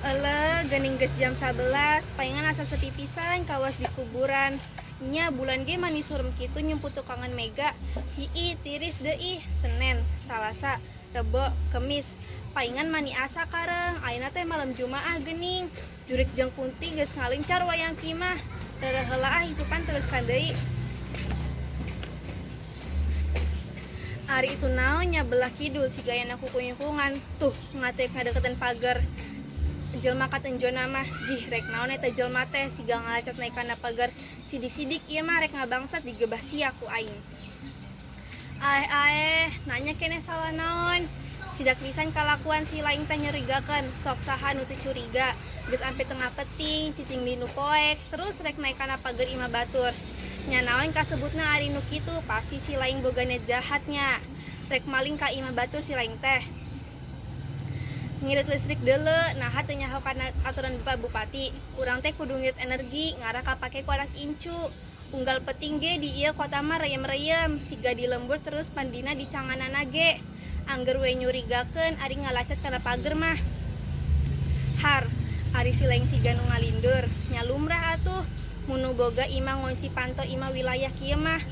Eleuh, geuning geus jam 11, paingan asa sepi pisan kawas di kuburan. Nya bulan ge mani surem kitu nyumput tukangan mega. Hiih, tiris deui, Senen, Salasa, Rebo, Kemis. Paingan mani asa kareng, ayeuna teh malam Jumaah geuning. Jurik jeung Kunti geus ngalencar wayang kimah. Rereh heula ah isukan teruskan deui. Ari itu naon nya belah kidul siga aya kukunyukungan. Tuh, ngatek ngadeukeutan pagar. Jelma katenjona mah, jih rek naon eta jelma teh siga ngalacot naik kana pagar. Sidik-sidik ieu mah rek ngabangsat digebah sia ku aing. Aeh aeh, nanya keneh salah naon. Sidak pisan kalakuan si laing teh nyurigakeun, sok saha nu teu curiga. Geus ampe tengah peuting, cicing di nu poek, terus rek naik kana pagar imah batur. Nya naon kasebutna ari nu kitu, pasti si laing boga niat jahat nya. Rek maling ka imah batur si laing teh. Ngirit listrik deuleu, naha teu nyaho kana aturan Bapak Bupati. Urang teh kudu ngirit energi, ngarah kapake ku anak incu. Unggal peuting ge di ieu kota mah reyem-reyem, siga di lembur terus pandina dicanganana ge. Angger we nyurigakeun ari ngalacat kana pager mah. Har, ari si laing siga nu ngalindur, nya lumrah atuh. Mun nu boga imah ngonci panto imah wilayah kieu mah.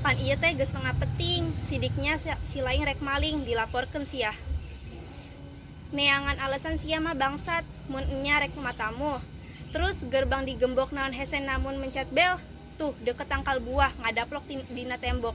Pan ieu teh geus tengah peuting, sidiknya si laing rek maling, dilaporkeun sia. Neangan alasan sia mah bangsat, mun enya rek matamu. Terus gerbang digembok naon hese namun mencet bel, tuh deket tangkal buah ngadaplok dina tembok.